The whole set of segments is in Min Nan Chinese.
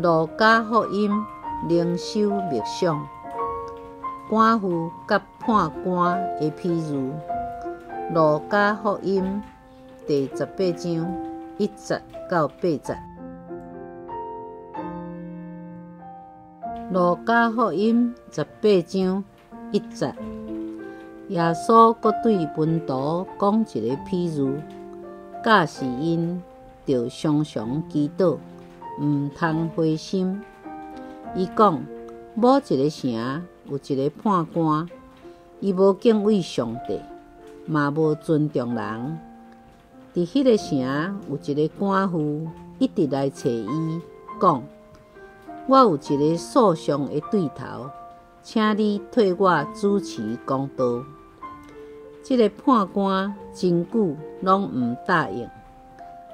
路加福音靈修默想，寡婦佮判官的譬喻。路加福音第18章1節到8節。路加福音十八章一節，耶穌閣對門徒講一个譬喻，教示𪜶著常常祈禱，毋通灰心。伊講：某一个城有一个判官，伊無敬畏上帝，嘛無尊重人。佇彼个城有一个寡婦，一直來揣伊，講：我有一个訴訟的對頭，請你替我主持公道。這个判官真久攏毋答應。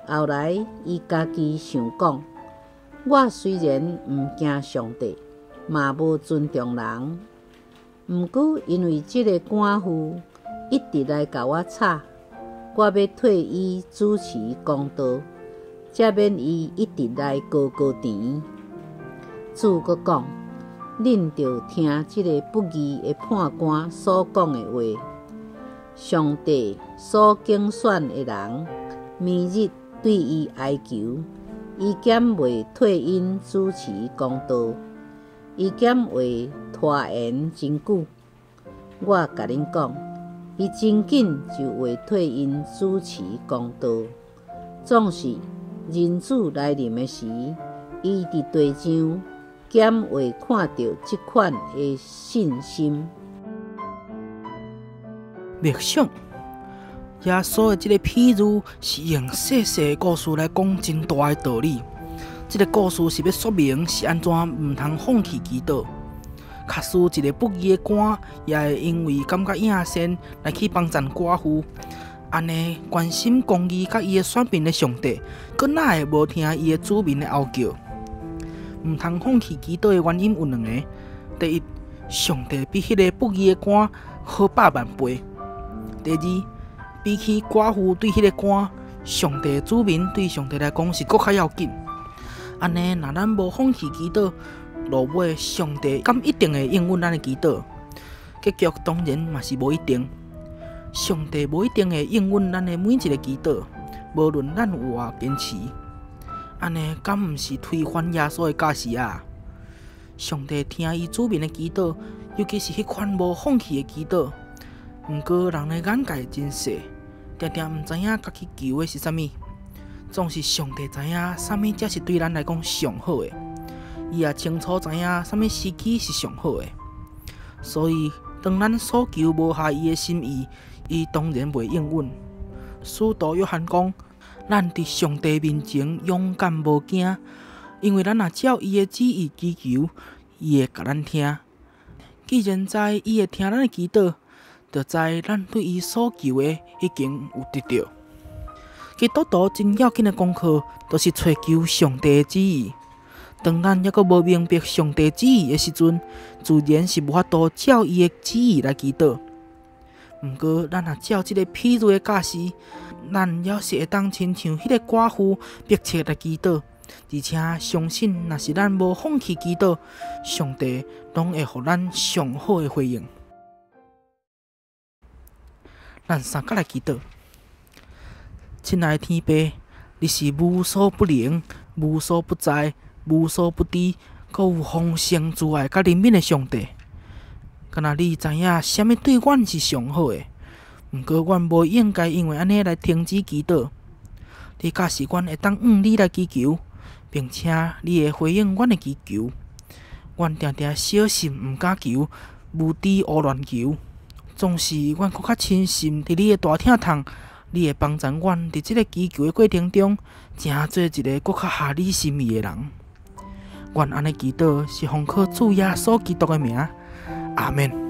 後來，伊家己想講：我雖然毋驚上帝，嘛無尊重人，毋過因為這个寡婦一直來共我吵，我欲替伊主持公道，才免伊一直來高高甜。主閣講：恁著聽這个不義的判官所講的話。上帝所揀選的人，暝日對伊哀求，伊敢袂替𪜶主持公道？伊敢會拖延真久？我共恁講，伊真緊就會替𪜶主持公道。總是人子來臨的時，伊佇地上敢會看著這款的信心？默想，耶穌的這个譬喻是用細細的故事來講真大的道理。這个故事是欲說明是按怎毋通放棄祈禱。假使一个不義的官，也會因為感覺影善來去幫贊寡婦，按呢關心公義佮伊的選民的上帝，閣哪會無聽伊的子民的哀叫？毋通放棄祈禱的原因有兩个：第一，上帝比彼个不義的官好百萬倍；第二，比起寡婦對彼个官，上帝的子民對上帝來講是閣較要緊。按呢，若咱無放棄祈禱，落尾上帝敢一定會應允咱的祈禱？結局當然嘛是無一定。上帝無一定會應允咱的每一个祈禱，無論咱有偌堅持。按呢，敢毋是推翻耶穌的教示啊？上帝聽伊子民的祈禱，尤其是彼款無放棄的祈禱。毋過人的眼界真細，定定毋知影家己求的是啥物。總是上帝知影啥物才是對咱來講上好的，伊也清楚知影啥物時機是上好的。所以，當咱所求無合伊的心意，伊當然袂應允。使徒約翰講：咱佇上帝面前勇敢無驚，因為咱若照伊的旨意祈求，伊會共咱聽。既然知伊會聽咱的祈禱，就知咱對伊所求的已經有得著。基督徒真要緊的功課，就是揣求上帝的旨意。當咱猶閣無明白上帝旨意的時陣，自然是無法度照伊的旨意來祈禱。毋過，咱若照這个譬喻的教示，咱猶是會當親像彼个寡婦迫切來祈禱，而且相信，若是咱無放棄祈禱，上帝攏會予咱上好的回應。咱三佮來祈禱。親愛的天父，你是無所不能、無所不在、無所不知，閣有豐盛慈愛佮憐憫的上帝。敢若你知影啥物對阮是上好的，毋過阮無應該因為按呢來停止祈禱。你教示阮會當向你來祈求，並且你會回應阮的祈求。阮定定小心毋敢求，無知胡亂求。總是阮閣較深信佇你的大疼痛，你會幫助阮佇這个祈求的過程中，成做一个閣較合你心意的人。阮按呢祈禱是奉靠主耶穌基督的名，阿們。